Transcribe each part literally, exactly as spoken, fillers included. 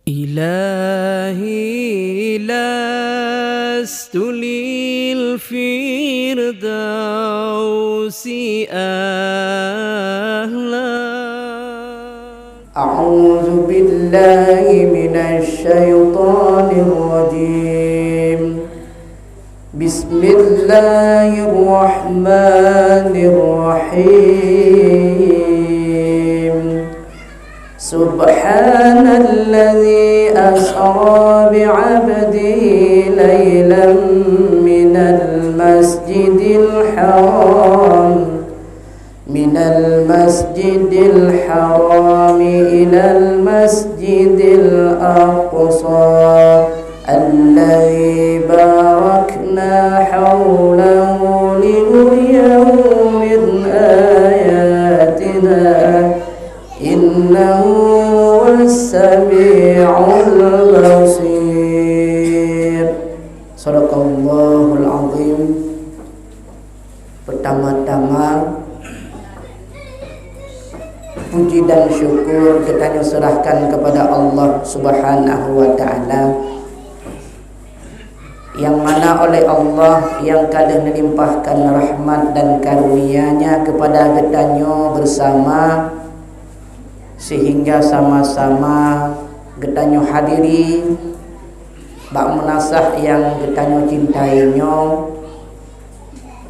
إلهي لست للفردوس أهلا. أعوذ بالله من الشيطان الرجيم. بسم الله الرحمن الرحيم. سبحان الذي أسرى بعبده ليلا من المسجد الحرام من المسجد الحرام إلى المسجد الأقصى الذي باركنا حوله لنريه من آياتنا إنه هو السميع البصير. صدق الله العظيم. Pertama-tama, puji dan syukur geutanyoe serahkan kepada Allah Subhanahu wa Ta'ala, yang mana oleh Allah yang ka lheueh melimpahkan rahmat dan karunia-Nya kepada geutanyoe bersama, sehingga sama-sama geutanyoe hadiri bak meunasah nyang geutanyoe cintai nyoe.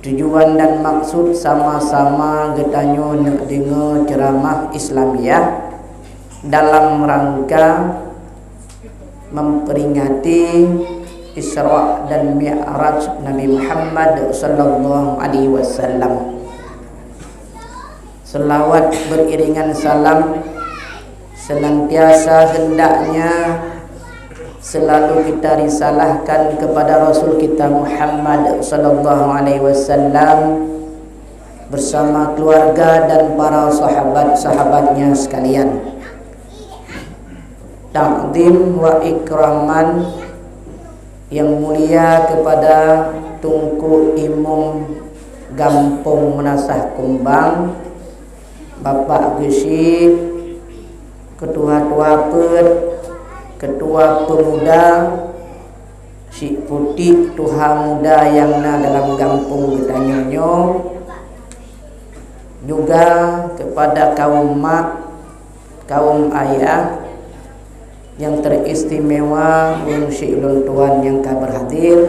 Tujuan dan maksud sama-sama geutanyoe neuk deungoe ceuramah Islamiah dalam rangka memperingati Isra dan Mi'raj Nabi Muhammad sallallahu alaihi wasallam. Selawat beriringan salam senantiasa hendaknya selalu kita risalahkan kepada Rasul kita Muhammad sallallahu alaihi wasallam bersama keluarga dan para sahabat-sahabatnya sekalian. Takdim wa ikraman yang mulia kepada Teungku Imum Gampông Meunasah Kumbang, Bapak Geuchik, Ketua-tua Peuet, Ketua Pemuda, Chik Putik, tuha muda nyang na dalam gampông geutanyoe nyoe, juga kepada kaum mak, kaum ayah, nyang teristimewa ureueng syik ulôn tuan nyang ka berhadir,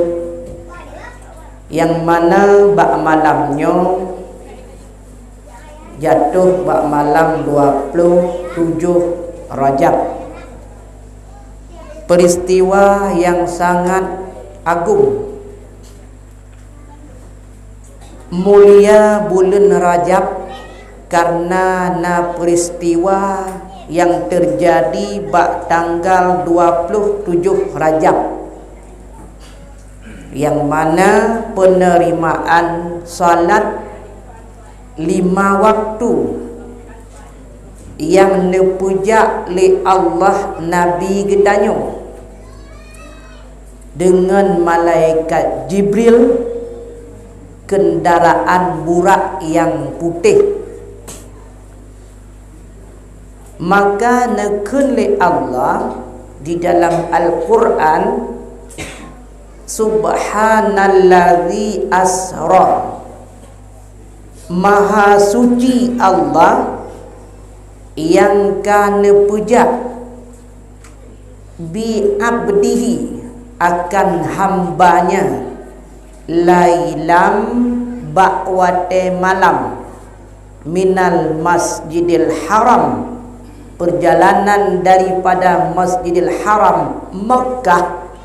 nyang mana bak malam nyoe jatuh bak malam dua puluh tujoh Rajab. Peristiwa nyang sangat agung. Mulia buleuen Rajab karena na peristiwa nyang teujadi bak tanggal dua puluh tujoh Rajab, nyang mana peunerimaan salat lima waktu nyang neupeujak lé Allah Nabi geutanyoe deungon malaikat Jibril keundaraan burak nyang putéh. Maka neukheun lé Allah di dalam Al-Qur'an, "Subhanallazi asra." Maha suci Allah nyang ka neupeujak bi abdihi akan hamba-Nya lailam bak watée malam minal Masjidil Haram, perjalanan daripada Masjidil Haram Mekkah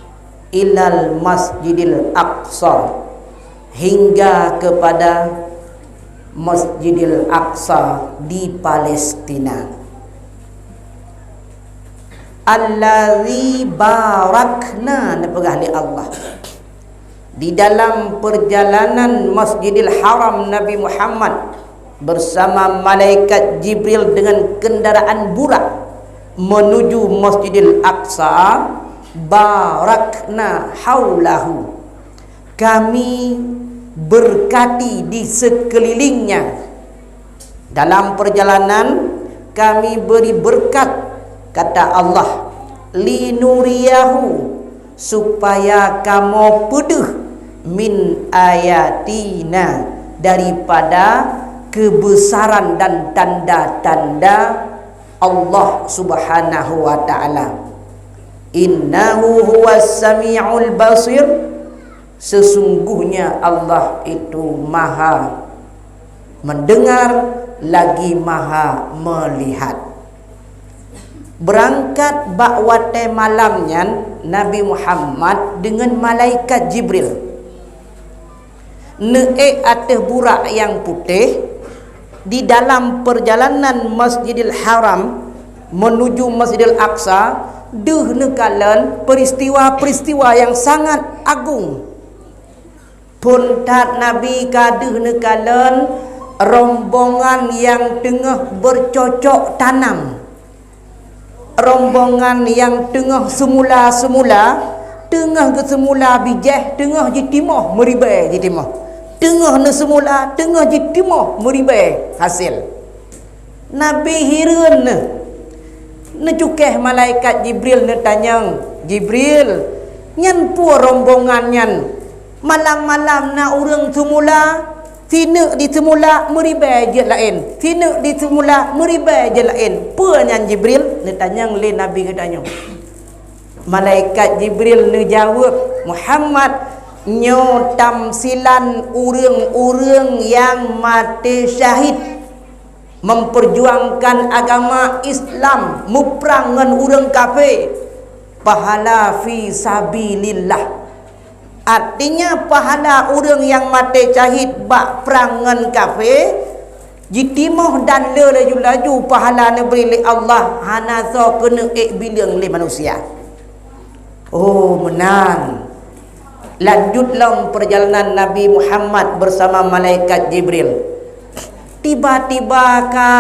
ilal Masjidil Aqsa, hingga kepada Masjidil Aqsa di Palestina. Allazi barakna, neupeugah lé Allah. Di dalam perjalanan Masjidil Haram Nabi Muhammad bersama malaikat Jibril dengan kendaraan burak menuju Masjidil Aqsa, barakna haulahu. Kami berkati di sekelilingnya. Dalam perjalanan, Kami beri berkat, kata Allah, Linuriyahu, supaya kamoe peudeuh, min ayatina, daripada keubesaran dan tanda-tanda Allah Subhanahu wa Ta'ala. Innahu huwas sami'ul basir, sesungguhnya Allah itu Maha mendengar lagi Maha melihat. Beurangkat bak watée malam nyan, Nabi Muhammad deungon malaikat Jibril neuék ateueh burak nyang putéh di dalam peurjalanan Masjidil Haram meunuju Masjidil Aqsa, deuh neukalon peuristiwa-peuristiwa nyang sangat agong. Phon that Nabi ka deuh neukalon rombongan nyang teungoh beucocok tanam. Rombongan nyang teungoh seumula-seumula, teungoh geuseumula bijéh, teungoh jitimoh meuribée jitimoh. Teungoh neuseumula, teungoh jitimoh meuribée hasil. Nabi hireuen neuh. Neucukéh malaikat Jibril neutanyong, "Jibril, nyan peue rombongan nyan? Malam-malam na ureuëng seumula, sineuk di seumula meuribée jeuet laén, sineuk di seumula meuribée jeuet laén. Peue nyan Jibril?" Neutanyong lé Nabi geutanyoe. Malaikat Jibril neujaweueb, "Muhammad, nyoe tamsilan ureuëng-ureuëng nyang maté syahid memperjuangkan agama Islam, muprang ngon ureuëng kafé, pahala fi sabilillah." Artinya, pahala ureuëng nyang maté syahid bak prang ngon kafé jitimoh dan le laju-laju pahala neubri lé Allah, hana soe keuneuk ék bileueng lé manusia. Oh, meunan. Lanjut lom peurjalanan Nabi Muhammad beusama malaikat Jibril. Tiba-tiba ka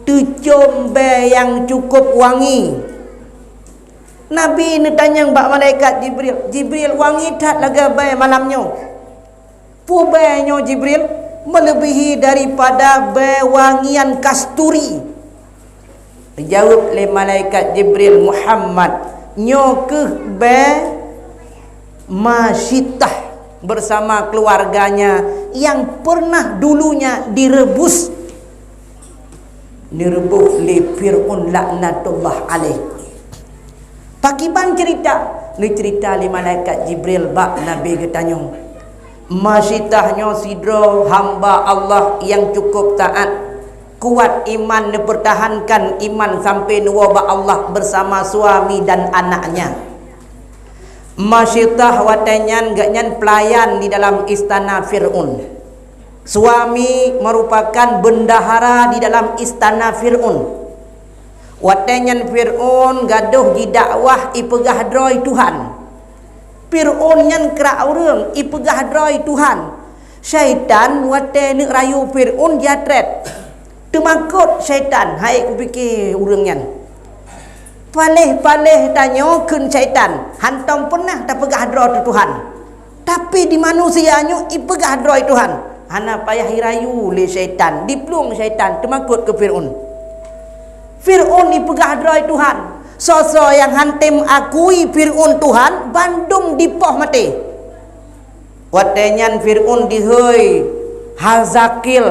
teucom bée nyang cukup wangi. Nabi neutanyong bak malaikat Jibril, "Jibril, wangi that lagée bée malam nyoe? Peue bée nyoe, Jibril?" "Meuleubihi daripada bée wangian kasturi." Geujaweueb lé malaikat Jibril, "Muhammad, nyoe kheueh bée masyitah bersama keluarganya yang pernah dulunya direbus." Neureubôh lé Fir'aun laknatullah alaih. Pakriban ceurita? Neuceurita lé malaikat Jibril bak Nabi geutanyoe. Masyitah nyoe sidroe hamba Allah nyang cukup taat, kuat iman, neupeurtahankan iman sampai neuwoe bak Allah beusama suami dan anaknya. Masyitah watée nyan gobnyan peulayan di dalam istana Fir'aun. Suami merupakan bendahara di dalam istana Fir'aun. Watée nyan Fir'aun gadôh jidakwah ipeugah droe Tuhan. Fir'aun nyan krak ureuëng ipeugah droe Tuhan. Syaitan watée neuk rayu Fir'aun jiatrét. Teumakot syaitan, hai kupike ureuëng nyan. Paléh-paléh tanyoe kheun syaitan, hántom peunah tapeugah droe teu Tuhan. Tapi di manusia nyoe ipeugah droe Tuhan. Hana payah irayu lé syaitan, diplueng syaitan teumakot keu Fir'aun. Fir'aun ipeugah droe Tuhan. Soe-soe nyang hantom akui Fir'aun Tuhan, bandum dipoh maté. Watée nyan Fir'aun dihôi Hazakil,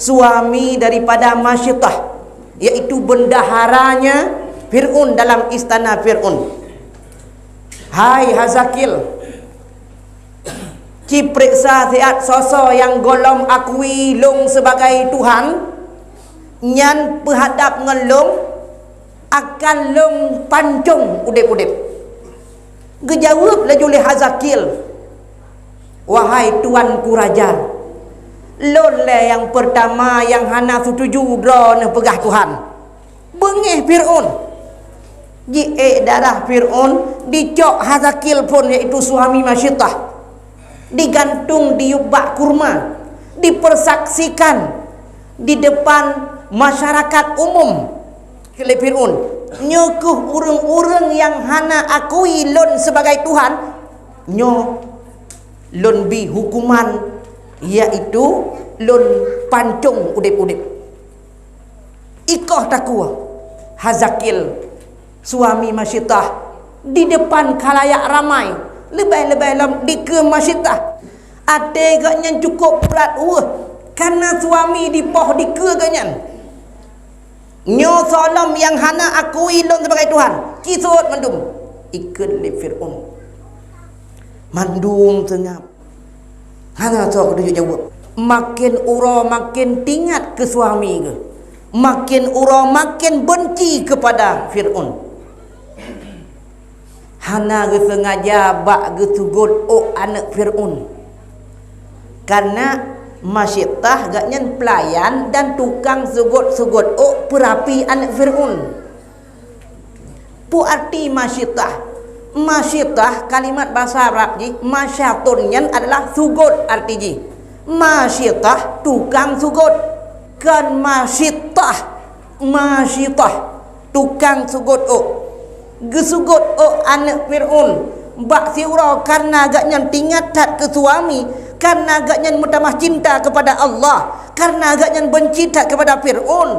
suami daripada Masyitah, yaitu bendaharanya Fir'aun dalam istana Fir'aun. "Hai Hazakil, ci preksa siat soe-soe nyang gohlom akui lôn sibagai Tuhan, nyan peuhadab ngon lôn, akan lôn pancong udeb-udeb." Geujaweueb laju lé Hazakil, "Wahai tuanku raja, lôn lé nyang peurtama nyang hana seutuju droeneuh peugah Tuhan." Beungéh Fir'aun. Jiék darah Fir'aun, dicok Hazakil phon, yaitu suami Masyitah. Digantung di yub bak kurma, dipersaksikan di depan masyarakat umum. Kheun lé Fir'aun, "Nyoe kheueh ureuëng-ureuëng nyang hana akui lôn sibagai Tuhan, nyoe lôn bi huköman, yaitu lôn pancong udeb-udeb." Ikoh takue, Hazakil, Suami Masyitah di depan khalayak ramai, leubeh-leubeh lom dikeue Masyitah. Até geuh nyan cukup brat weueh, kareuna suami dipoh dikeue geuh nyan. Nyoe soe lom nyang hana akui lôn sibagai Tuhan, ci sot mandum, ikheun lé Fir'aun. Mandum seungab. Hana soe geujaweueb. Maken uroe maken tingat keu suami geuh. Maken uroe maken beunci keupada Fir'aun. Hana geuseungaja bak geusugot ôk aneuëk Fir'aun. Kareuna Masyitah geuh nyan peulayan dan tukang sugot-sugot ôk peurapi aneuëk Fir'aun. Peue arti Masyitah? Masyitah, kalimat basa Arab jih, masyatun, nyan adalah sugot arti jih. Masyitah, tukang sugot. Kon masyitah, masyitah, tukang sugot ôk. Geusugot ôk aneuëk Fir'aun bak siuroe kareuna geuh nyan tingat that keu suami, kareuna geuh nyan meutamah cinta keupada Allah, kareuna geuh nyan beunci that keupada Fir'aun.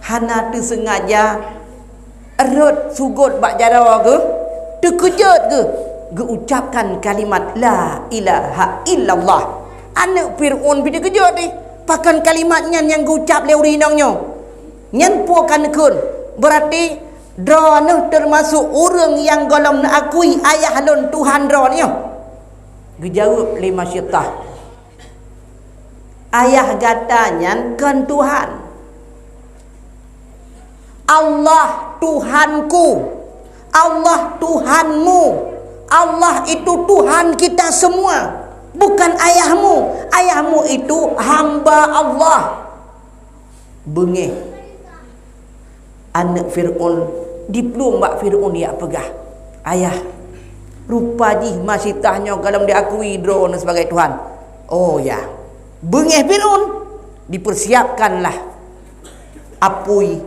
Hana teuseungaja rhot sugot bak jaroe geuh, teukeujot geuh geuucapkan kalimat la ilaha illallah. Aneuëk Fir'aun pih teukeujot deh, pakon kalimat nyan nyang geuucap lé ureuëng inong nyoe. Nyan peue ka neukheun? Beurati droeneueh teumasok ureuëng nyang gohlom neuakui ayah lôn Tuhan droeneueh. Geujaweueb lé Masyitah, "Ayah gata nyan kon Tuhan. Allah Tuhanku, Allah Tuhanmu, Allah itu Tuhan kita semua, bukan ayahmu. Ayahmu itu hamba Allah." Beungéh aneuëk Fir'aun, diplueng bak Fir'aun jak peugah, "Ayah, rupa jih Masyitah nyoe gohlom diakui droeneueh sibagai Tuhan." Oh ya, beungéh Fir'aun, dipersiapkanlah apui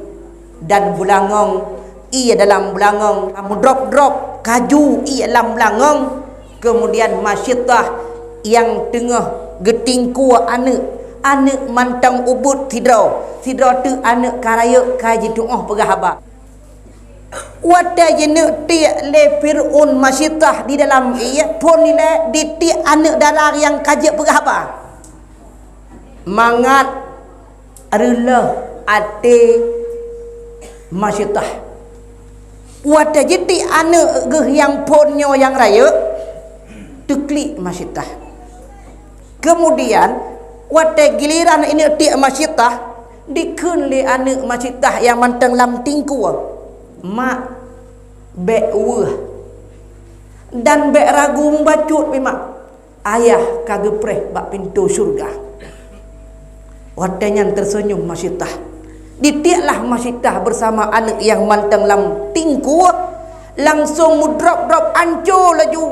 dan beulangöng, ié dalam beulangöng, meudrop-drop kaju ié lam beulangöng. Keumudian Masyitah nyang teungoh geutingkue aneuëk, aneuëk mantong ubit sidroe, sidroe teuk aneuëk ka rayeuk ka jituoh peugah haba. Watée jineuk tiek lé Fir'aun Masyitah di dalam ié, phon ilée ditiek aneuëk dara nyang ka jeuet peugah haba. Mangat reuloh até Masyitah. Watée jitiek aneuëk geuh nyang phon nyoe nyang rayeuk, teuklik Masyitah. Keumudian, watée giliran ineuk tiek Masyitah, dikheun lé aneuëk Masyitah nyang mantong lam tingkue, "Mak, bék weueh dan bék ragu mubacut pih, Mak. Ayah ka geupreh bak pintoe syeuruga." Watée nyan teuseunyum Masyitah. Ditieklah Masyitah beusama aneuëk nyang mantong lam tingkue, langsong meudrop-drop anco laju.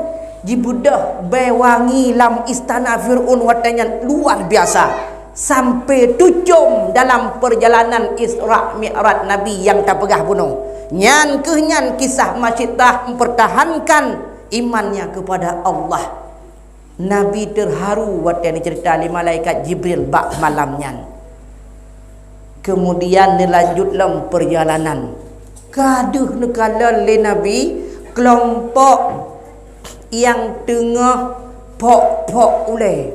Jibeudôh bée wangi lam istana Fir'aun watée nyan luar biasa, sampai tucom dalam peurjalanan Isra Mi'raj Nabi nyang tapeugah bunoe. Nyan kheueh nyan kisah Masyitah mempertahankan imannya kepada Allah. Nabi teuharu watée neuceurita lé malaikat Jibril bak malam nyan. Keumudian neulanjut lom peurjalanan. Ka deuh neukalon lé Nabi keulompok nyang teungoh phok-phok ulée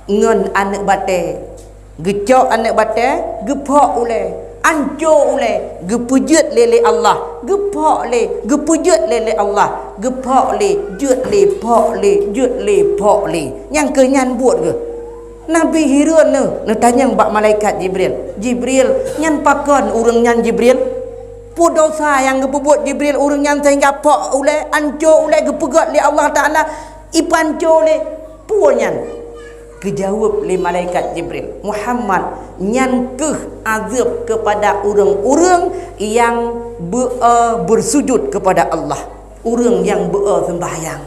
ngon aneuëk batée. Geucok aneuëk batée, geuphok ulée, anco ulée, geupeujeuet lé, lé Allah, geuphok lé, geupeujeuet lé, lé Allah, geuphok lé, jeuet lé, phok lé, jeuet lé, phok lé. Nyang kheueh nyan buet geuh. Nabi hireuen neuh, neutanyong bak malaikat Jibril, "Jibril, nyan pakon ureuëng nyan Jibril? Peue desya nyang geupeubuet Jibril ureuëng nyan sehingga phok ulée, anco ulée geupeugét lé Allah Taala? Ipanco lé peue nyan?" Geujaweueb lé malaikat Jibril, "Muhammad, nyan kheueh azeueb keupada ureuëng-ureuëng nyang beu-, beusujut keupada Allah, ureuëng nyang beu-, seumbahyang."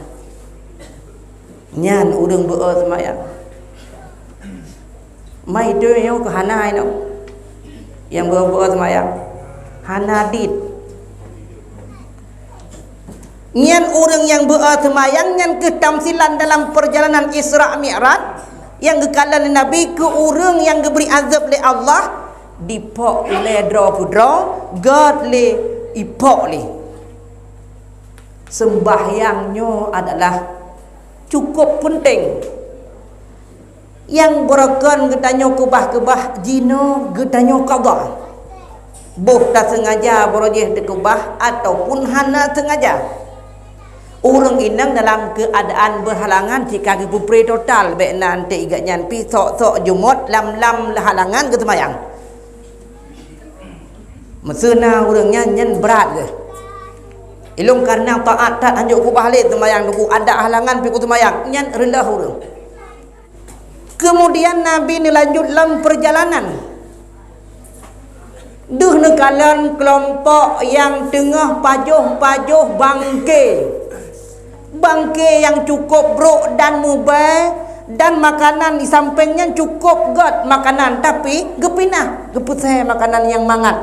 Nyan ureuëng beu-, seumbahyang. Mai tu nyang keu hana inoe. Nyang beu-, beu-, seumbahyang. Hana dit. Nyan ureuëng nyang beu-, seumayang nyan kheueh tamsilan dalam peurjalanan Isra Mi'raj nyang geukalon lé Nabi keu ureuëng nyang geubri azeueb lé Allah, diphok ulée droe keudroe, gét lé Ipok lé. Seumbahyang nyoe adalah cukup peunteng. Nyang beureugon geutanyoe keubah-keubah jinoe geutanyoe qadha. Boh taseungaja beureugoh teukeubah ataupun hana seungaja. Ureuëng inong dalam keuadaan beuhalangan cit ka geupeupreh total, bék na anté igat nyan pih sok-sok jumôt lam-lam halangan geuseumayang. Meuseu na ureuëng nyan, nyan brat geuh. Ilôn kareuna taát that hanjeuet kubah lé seumayang teungku, adak halangan pih kuseumayang, nyan reuloh ureuëng. Keumudian Nabi neulanjut lam peurjalanan. Deuh neukalon keulompok nyang teungoh pajoh-pajoh bangke. Bangke nyang cukup brok dan mubèe, dan makanan di sampéng nyan cukup gét makanan, tapi geupinah, geupeusé makanan nyang mangat.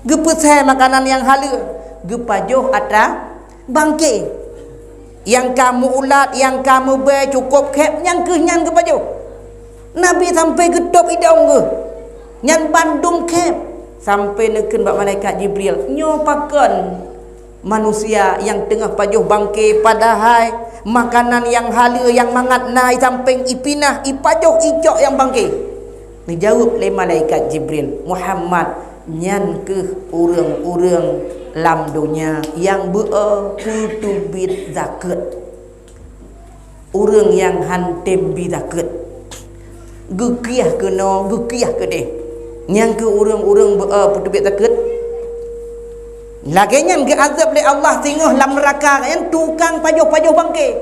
Geupeusé makanan nyang haleue, geupajoh atra bangke. Nyang ka meu-ulat, nyang ka mubèe cukup khép, nyang kheueh nyan geupajoh. Nabi sampoe geutôb idông geuh. Nyan bandum khép. Sampoe neukheun bak malaikat Jibril, "Nyoe pakon manusia nyang teungoh pajoh bangke, padahai makanan nyang haleue nyang mangat na i sampéng, ipinah, ipajoh, icok nyang bangke?" Neujaweueb lé malaikat Jibril, "Muhammad, nyan kheueh ureuëng-ureuëng lam donya nyang beu-o peuteubiet zakeuet." Ureuëng nyang han tem bi zakeuet, geukiah keunoe, geukiah keudeh, nyan kheueh ureuëng-ureuëng beu-o peuteubiet zakeuet. Lagée nyan geuazab lé Allah singoh lam neuraka nyan tukang pajoh-pajoh bangke.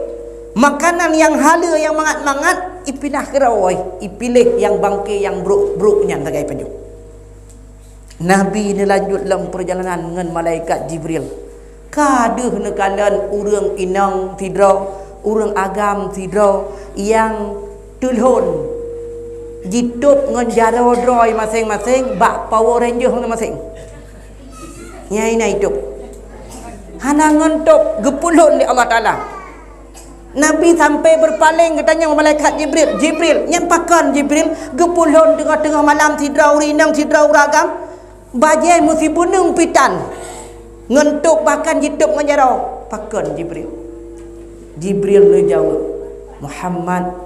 Makanan nyang haleue nyang mangat-mangat ipinah keudroe, ipiléh nyang bangke nyang brok-brok nyan sagai pajoh. Nabi neulanjut lam peurjalanan ngon malaikat Jibril. Ka deuh neukalon ureuëng inong sidroe, ureuëng agam sidroe nyang teulhon jitôb ngon jaroe droe maséng-maséng bak Power Ranger maséng-maséng. Nyang na itôb. Hana ngon tôb, geupeulhon lé Allah Taala. Nabi sampoe beupaleng geutanyong malaikat Jibril, "Jibril, nyan pakon Jibril? Geupeulhon teungoh-teungoh malam sidroe ureuëng inong sidroe ureuëng agam, bajée meusibuneung pitan, ngon tôb bahkan jitôb ngon jaroe. Pakon Jibril?" Jibril neujaweueb, "Muhammad,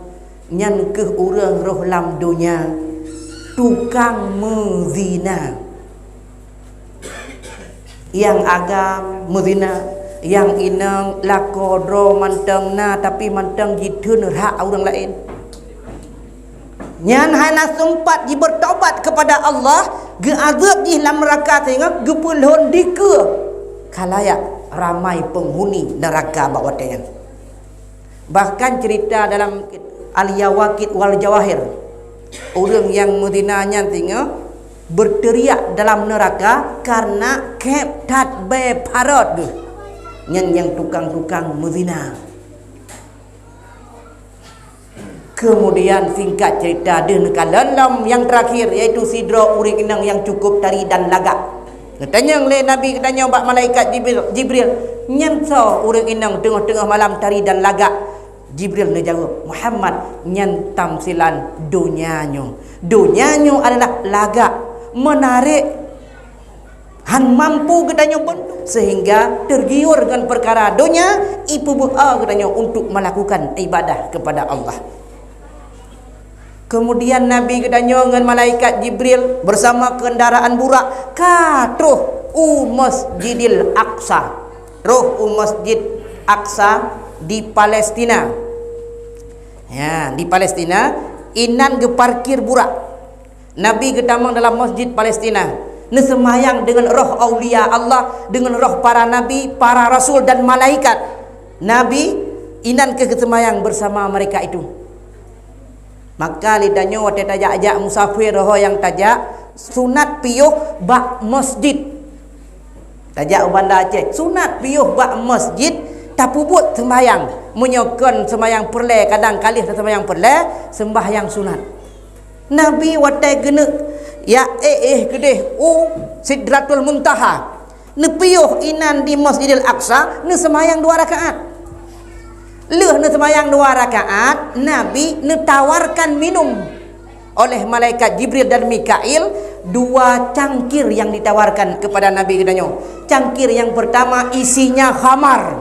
nyan kheueh ureuëng roh lam donya tukang meuzina." Nyang agam meuzina, nyang inong lakoe droe mantong na, tapi mantong jitheun rhak ureuëng laén. Nyan hana seumpat jibeurtobat keupada Allah, geuazeueb jih lam neuraka singoh, geupeulhon dikeue khalayak ramai peunghuni neuraka bak watée nyan. Bahkan cerita dalam Al-Yawaqit wal Jawahir, ureuëng nyang meuzina nyan singoh beuteuriak dalam neuraka kareuna khép that bée parot geuh. Nyan nyang tukang-tukang meuzina. Keumudian singkat cerita deuh neukalon lom nyang teurakhir, yaitu sidroe ureuëng inong nyang cukup tari dan lagak. Geutanyong lé Nabi geutanyong bak malaikat Jibril, "Jibril, nyan soe ureuëng inong teungoh-teungoh malam tari dan lagak?" Jibril neujaweueb, "Muhammad, nyan tamsilan donya nyoe. Donya nyoe adalah lagak, meunarek, han mampu geutanyoe beuntuk, seuhingga teugiur ngon peukara donya, ipeubeua geutanyoe untuk meulakukan ibadah keupada Allah." Keumudian Nabi geutanyoe ngon malaikat Jibril beusama keundaraan burak ka troh u Masjidil Aqsa. Troh u Masjid Aqsa di Palestina. Ya, di Palestina, inan geuparkir burak. Nabi geutamong dalam Masjid Palestina, neuseumayang deungon roh aulia Allah, deungon roh para nabi, para rasul dan malaikat. Nabi inan keuh geuseumayang beusama mereka itu. Maka lé tanyoe watée tajak-jak musafir ho nyang tajak, sunat piôh bak masjid. Tajak u Banda Aceh, sunat piôh bak masjid tapeubuet seumayang. Meunyoe kon seumayang peureulée, kadang ka lheueh seumayang peureulée, seumbahyang sunat. Nabi watée geuneuk jak éh-éh keudeh u Sidratul Muntaha, neupiôh inan di Masjidil Aqsa, neuseumayang dua rakaat. Lheueh neuseumayang dua rakaat, Nabi neutawarkan minum. Oleh malaikat Jibril dan Mikail, dua cangkir yang ditawarkan kepada Nabi geutanyoe. Cangkir yang pertama isinya khamar,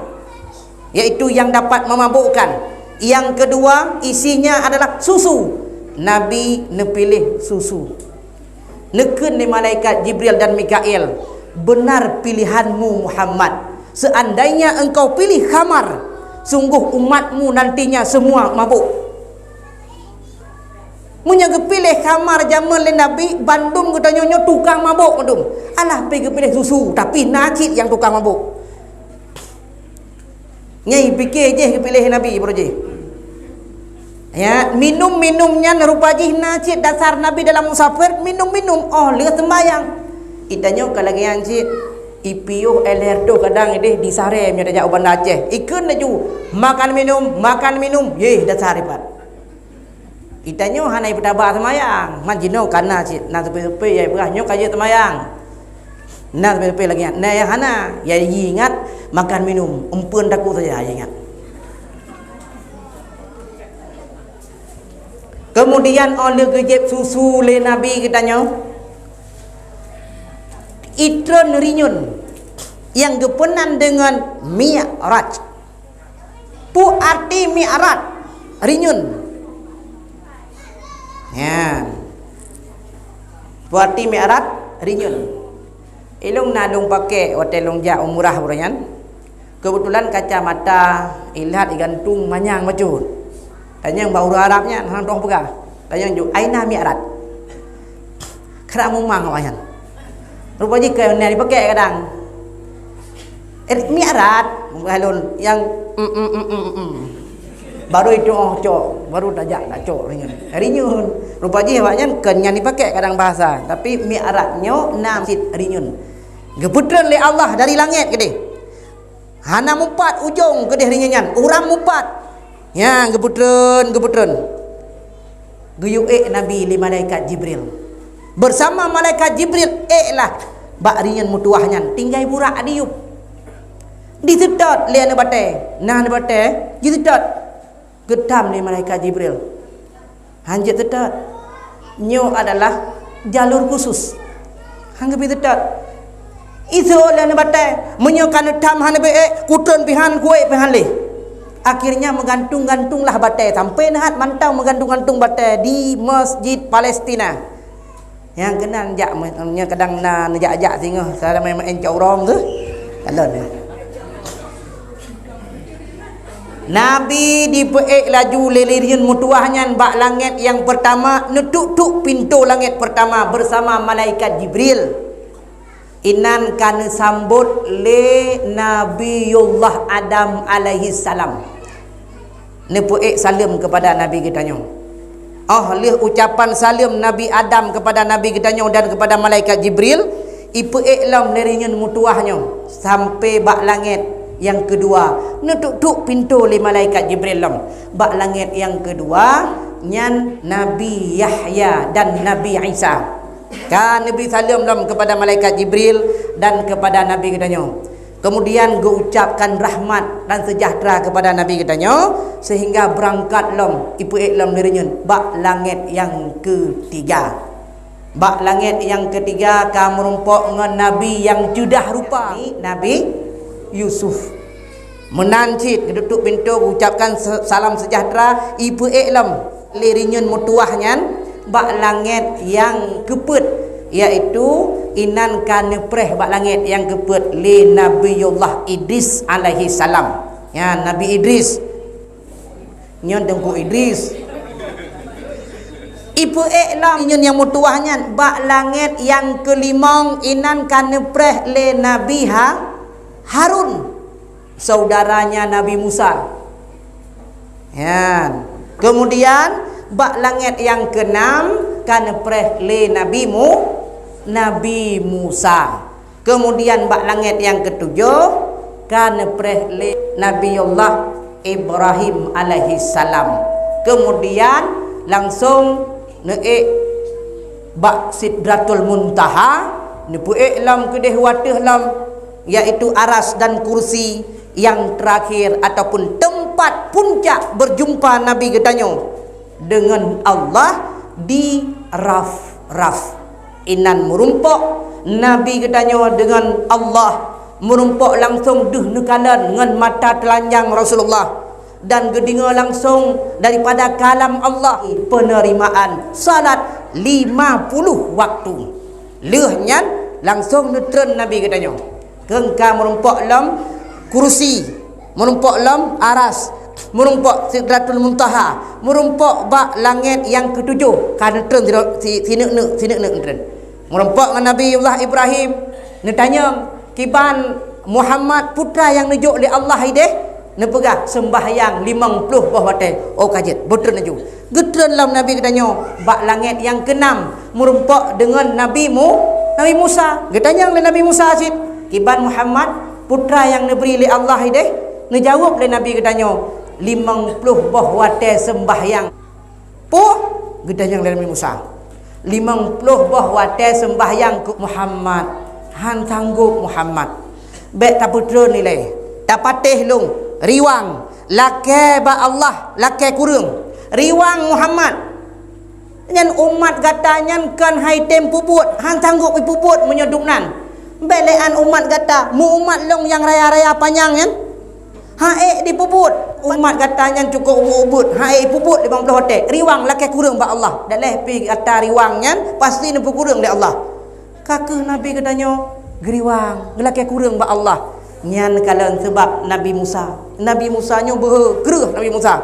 yaitu yang dapat memabukkan. Yang kedua isinya adalah susu. Nabi neupiléh susu. Neukheun lé malaikat Jibril dan Mikail, "Benar pilihanmu, Muhammad. Seandainya engkau pilih khamar, sungguh umatmu nantinya semua mabuk." Meunyoe geupiléh khamar jameun lé Nabi, bandum geutanyoe nyoe tukang mabuk bandum. Alah pi geupiléh susu, tapi na cit nyang tukang mabuk. Nyai pike jih geupiléh Nabi baroe jih. Ya, minum-minum nyan rupa jih na cit dasar Nabi dalam musafir, minum-minum óh lheueh seumbayang. Geutanyoe ka lagée nyan cit, ipiôh éh lhée reutôh kadang ideh disaré meunyoe tajak u Banda Aceh. Ikheun laju, makan minum, makan minum, yeh dasar ipat. Geutanyoe hana ipeutabah seumayang, man jinoe kana cit, na seupée-seupée yai peugah nyoe ka jeuet seumayang. Na seupée-seupée lagée nyan, na nyang hana, ya ingat makan minum, eumpeuen takue saja ingat. Kemudian óh lheueh geujieb susu lé Nabi geutanyoe, itreun rinyun nyang geupeunan deungon Mi'raj. Peue arti Mi'raj? Rinyun. Nyan. Peue arti Mi'raj? Rinyun. Ilong na lôn pakék watée lôn jak umrah uroe nyan. Keubeutulan kacamata ilat igantung manyang bacut. Tanyong bak ureuëng Arab nyan hana teupeugah. Tanyong ju, "Aina Mi'raj?" Keurak mumang awaknyan. Rupa jih keu nyan dipakék kadang. Eh, Mi'raj, muka lôn nyang, mm, mm, mm, mm, mm. Baru itu, oh, cok, baru tajak nak cok rinyun. Rinyun. Rupa jih awaknyan keu nyan dipakék kadang bahasa, tapi Mi'raj nyoe na cit rinyun. Geupeutreun lé Allah dari langét keudeh. Hana mupat ujong keudeh rinyun nyan, uram mupat. Nyang geupeutreun, geupeutreun. Geuyue ék Nabi lé malaikat Jibril. Beusama malaikat Jibril ék lah bak rinyun meutuwah nyan, tinggai burak diyueb. Diseutôt lé aneuk batée, na aneuk batée jiseutôt. Geutam lé malaikat Jibril. Han jeuet seutôt. Nyoe adalah jalur khusus. Han geubri seutôt. Iseue lé aneuk batée, meunyoe ka neutam hana beu ék, kutreun pih han, kuék pih han lé. Akhirnya meugantung-gantunglah batée, sampai neuhat mantong meugantung-gantung batée di Masjid Palestina. Nyang keunan jak me-, nyang kadang na neujak-jak singoh, cara main-main cok urong tu. Kalon. Nabi dipeuék laju lé rinyun meutuwah nyan bak langét nyang peurtama, neutuk-tuk pintoe langét peurtama beusama malaikat Jibril. Inan ka neusambot lé Nabiullah Adam alaihissalam. Neupeuék saleuem keupada Nabi geutanyoe. Óh lheueh ucapan saleuem Nabi Adam keupada Nabi geutanyoe dan keupada malaikat Jibril, ipeuék lom lé rinyun meutuwah nyoe sampoe bak langét nyang keudua. Neutuk-tuk pintoe lé malaikat Jibril lom. Bak langét nyang keudua nyan Nabi Yahya dan Nabi Isa. Ka neubri saleuem lom keupada malaikat Jibril dan keupada Nabi geutanyoe. Keumudian geuucapkan rahmat dan seujahteura keupada Nabi geutanyoe, seuhingga beurangkat lom, ipeuék lom lé rinyun bak langét nyang keutiga. Bak langét nyang keutiga ka meurumpok ngon nabi nyang ceudah rupa, Nabi Yusuf. Meunan cit geututup pintoe geuucapkan se-, salam seujahteura, ipeuék lom lé rinyun meutuwah nyan bak langét nyang keupeuet, yaitu inan ka neupreh bak langét nyang keupeuet lé Nabiullah Idris alaihissalam. Nyan Nabi Idris. Nyoe Teungku Idris. Ipeuék lom rinyun nyang meutuwah nyan bak langét nyang keulimong inan ka neupreh lé Nabi Ha-, Harun. Saudaranya Nabi Musa. Nyan. Keumudian, bak langét nyang keunam ka neupreh lé Nabi Mu-, Nabi Musa. Keumudian, bak langét nyang keutujoh ka neupreh lé Nabiullah Ibrahim alaihissalam. Keumudian, langsong neuék bak Sidratul Muntaha, neupeuék lom keudeh u ateueh lom, yaitu aras dan kursi nyang teurakhir ataupun teumpat puncak beurjumpa Nabi geutanyoe deungon Allah, Di Raf-Raf inan meurumpok Nabi geutanyoe deungon Allah, meurumpok langsong deuh neukalon ngon mata teulanjang Rasulullah, dan geudeungoe langsong daripada kalam Allah, peunerimaan salat lima puluh waktu. Lheueh nyan langsong neutreun Nabi geutanyoe. Keu ka meurumpok lom kurusi, meurumpok lom aras, meurumpok Sidratul Muntaha, meurumpok bak langét nyang keutujôh, ka neutreun si, si, sineuk-neuk, sineuk-neuk neutreun. Meurumpok ngon Nabiullah Ibrahim, neutanyong, "Kiban Muhammad putra nyang neujok lé Allah idéh?" Neupeugah, "Seumbahyang limong ploh boh watée." Oh, ka jeuet, beutreun laju. Geutreun lom Nabi geutanyoe bak langét nyang keunam, meurumpok deungon Nabi Mu-, Nabi Musa. Geutanyong lé Nabi Musa cit, "Kiban Muhammad, putra nyang neubri lé Allah idéh?" Neujaweueb lé Nabi geutanyoe, "Limong ploh boh watée seumbahyang." Peue? Geutanyong lé Nabi Musa. "Limong ploh boh watée seumbahyang keu Muhammad." Han sanggob Muhammad. "Bék tapeutreun ilée, tapatéh lôn, riwang, lakée bak Allah, lakée kureueng. Riwang Muhammad. Nyan umat gata nyan kon hai tem peubuet, han sanggob ipeubuet meunyoe dum nan. Bék lé an umat gata, meu-umat lôn nyang raya-raya panyang nyan. Han ék dipeubuet. Umat gata nyan cukôp ubit-ubit, han ék ipeubuet limong ploh watée. Riwang, lakée kureueng bak Allah. Daléh pih gata riwang nyan, pasti neupeukureueng lé Allah." Ka keuh Nabi geutanyoe geuriwang, geulakée kureueng bak Allah. Nyan kalon seubab Nabi Musa. Nabi Musa nyoe beuhe, kreueh Nabi Musa.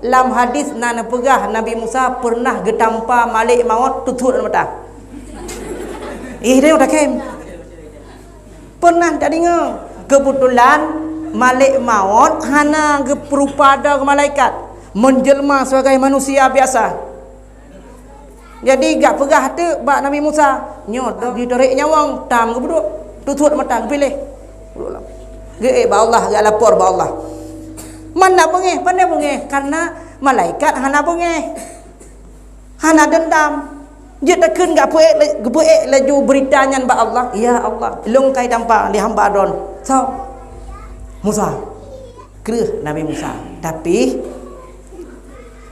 Lam hadis na neupeugah Nabi Musa peureunah geutampa malek mawöt tutuek mata. Ih, deh, udah kem. Peureunah tadeungoe, keubeutulan malek mawöt hana geupeurupa droe keu malaikat, meujeulma sibagai manusia biasa. Jadi, gak peugah teuk bak Nabi Musa, "Nyoe, jitorek nyawöng, tam geubeuduek, tutuek mata, geupiléh." Geuék bak Allah, gak lapor bak Allah. Mana beungéh, pandai beungéh, karena malaikat hana beungéh. Hana deundam. Jeuet takheun gak peuék, geupeuék laju beurita nyan bak Allah, "Ya Allah, lôn kai tampa lé hamba droen." Soe? Musa. Kreueh Nabi Musa. Tapi,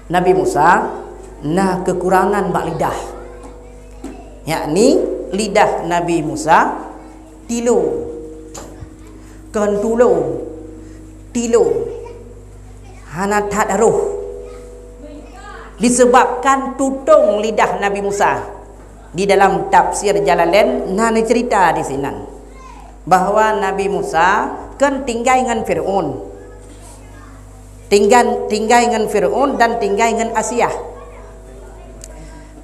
Nabi Musa na keukurangan bak lidah. Yakni, lidah Nabi Musa tilo. Kon tulo, tilo. Hana that roh. Disebabkan tutong lidah Nabi Musa. Di dalam tafsir Jalalain na neucerita di sinan bahwa Nabi Musa kan tinggai ngon Fir'aun. Tinggai, tinggai ngon Fir'aun dan tinggai ngon Asiah.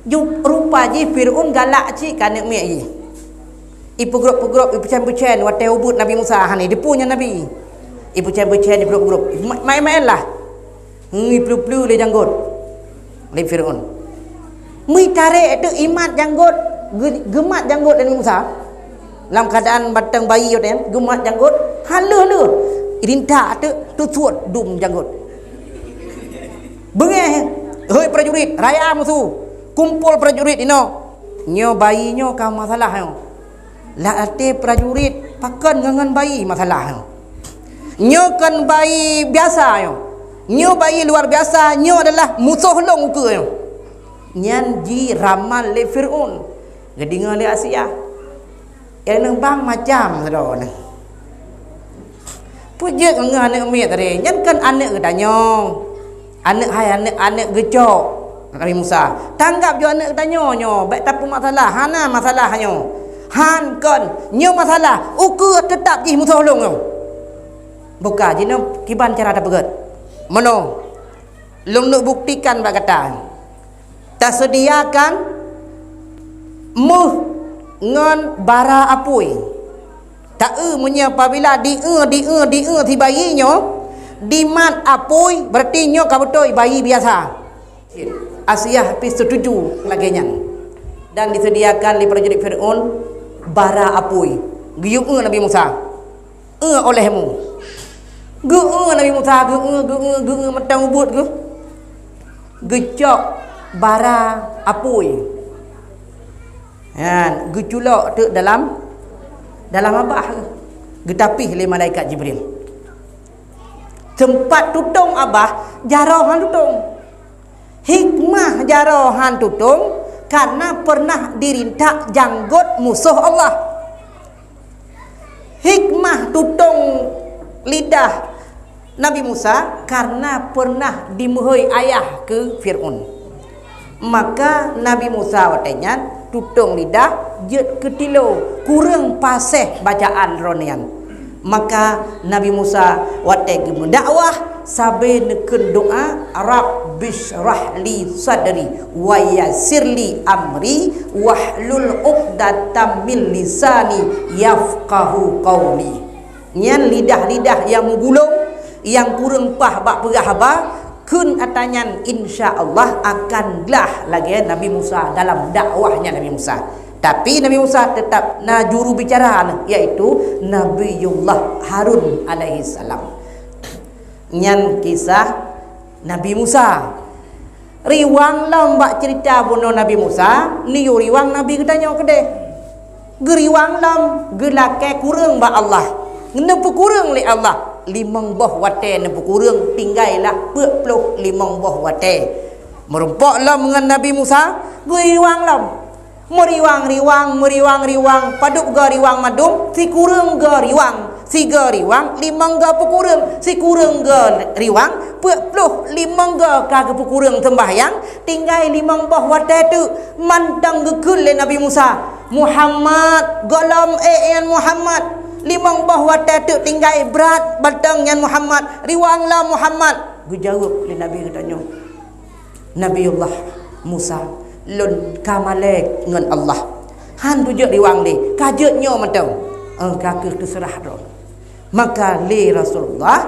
Ju-, rupa jih Fir'aun galak cit keu aneuk miet jih. Ipeugrop-peugrop, ipeucen-peucen watée ubit Nabi Musa, hana jiteupeue nyan Nabi. Ipeucen-peucen, ipeugrop-peugrop, ma-, maén-maén lah. Hei, peue-peue lé janggot lé Fir'aun. Meuitarek teuk imat janggot, geu-, geumat janggot lé Nabi Musa. Lam keuadaan batang bayi watée nyan, geumat janggot, haleuh-haleuh. Irintak teuk, tutuek dum janggot. Beungéh, "Hei prajurit, raya musu! Kumpol prajurit inoe! Nyoe bayi nyoe ka masalah nyoe." Lam até prajurit, pakon ngon, ngon bayi masalah nyoe? Nyoe kon bayi biasa nyoe. Nyoe bayi luar biasa, nyoe adalah musoh lôn ukeue nyoe. Nyan jiramal lé Fir'aun. Geudeungoe lé Asiah. Ileueng bang macam sidroe nyoe. Peue jeuet ngon aneuk miet tadi? Nyan kan aneuk geutanyoe. Aneuk hai aneuk, aneuk geucok Nabi Musa. Tanggap jih aneuk geutanyoe nyoe, bék tapeumasalah, hana masalah nyoe. Han kon, nyoe masalah, ukeue teutap jih musoh lôn nyoe. Buka jinoe kiban cara tapeugét. Meunoe, lôn neuk buktikan bak gata. Taseudiakan méuh ngon bara apui. Ta-eu meunyoe apabila di-eu, di-eu, di-eu si bayi nyoe, dimat apui, berarti nyoe ka beutôi bayi biasa. Asiah pih seutuju lagée nyan. Dan diseudiakan lé prajurit Fir'aun bara apui. Geuyue eu Nabi Musa. Eu oleh mu. Geu-eu Nabi Musa, geu-eu, geu-eu, geu-eu mantong ubit geuh. Geucok bara apui. Nyan, geuculok teuk dalam, dalam abah geuh. Geutapih lé malaikat Jibril. Teumpat tutong abah, jaroe han tutong. Hikmah jaroe han tutong, karena pernah dirintak janggot musoh Allah. Hikmah tutong lidah Nabi Musa, karena pernah dimeuhôi ayah keu Fir'aun. Maka Nabi Musa watée nyan tutong lidah jeuet keu tilo, kureueng paséh bacaan droeneuh nyan. Maka Nabi Musa watée geumeudakwah sabe neukheun doá, "Rabbisyrah li sadri wa yassir li amri wahlul 'uqdatam min lisani yafqahu qauli." Nyan lidah-lidah nyang meugulong, nyang kureueng paih bak peugah haba, kheun ata nyan, insya Allah akan glah lagée Nabi Musa dalam dakwahnya Nabi Musa. Tapi Nabi Musa tetap na juru bicara, yaitu Nabiullah Harun alaihissalam. Nyan kisah Nabi Musa. Riwang lom bak ceurita bunoe Nabi Musa, neuyue riwang Nabi geutanyoe keudeh. Geuriwang lom, geulakée kureueng bak Allah. Neupeukureueng lé Allah, limong boh watée neupeukureueng, tinggailah peuet ploh limong boh watée. Meurumpok lom ngon Nabi Musa, geuriwang lom. Meuriwang-riwang, meuriwang-riwang, padub goe riwang mandum, sikureueng goe riwang, sigoe riwang, limong goe peukureueng, sikureueng goe riwang, peuet ploh limong goe ka geupeukureueng seumbahyang, tinggai limong boh watée teuk, mantong geukheun lé Nabi Musa, "Muhammad, gohlom ék nyan Muhammad." Limong boh watée teuk tinggai brat batong nyan Muhammad, "Riwang lom Muhammad." Geujaweueb lé Nabi geutanyoe, Nabiullah Musa, "Lôn ka malée ngon Allah. Han kujeuet riwang lé, ka jeuet nyoe mantong. Eh, ka kheueh teuseurah droe." Maka lé Rasulullah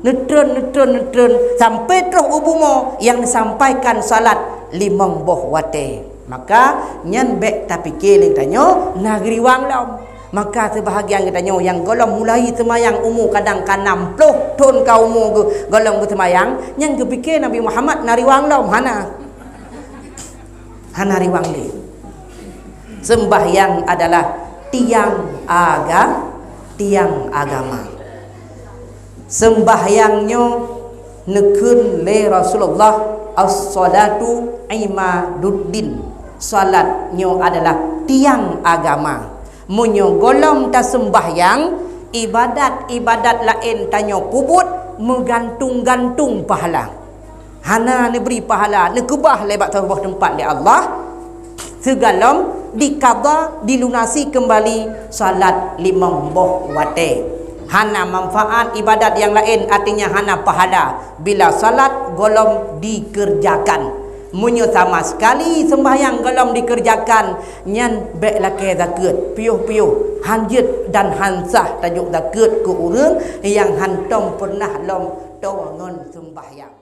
neutreun, neutreun, neutreun sampai troh u bumoe nyang neusampaikan salat limong boh watée. Maka nyan bék tapike lé geutanyoe na geuriwang lom. Maka seubahagian geutanyoe nyang gohlom mulai seumayang umu kadang ka nam ploh thon ka umu geu-, gohlom geuseumayang, nyan geupike Nabi Muhammad na riwang lom, hana. Hana riwang lé. Seumbahyang adalah tiang aga-, tiang agama. Seumbahyang nyoe neukheun lé Rasulullah, "As-salatu imaduddin." Salat nyoe adalah tiang agama. Meunyoe gohlom taseumbahyang, ibadat-ibadat laén tanyoe peubuet meugantung-gantung pahala. Hana neubri pahala, neukeubah lé bak saboh teumpat lé Allah, sigohlom dikada, dilunasi keumbali salat limong boh watée. Hana manfaat ibadat nyang laén, artinya hana pahala, bila salat gohlom dikeureujakan. Meunyoe sama sekali seumbahyang gohlom dikeureujakan, nyan bék lakée zakeuet, piôh-piôh, han jeuet dan han sah tajok zakeuet keu ureuëng nyang hántom peureunah lom toe ngon seumbahyang.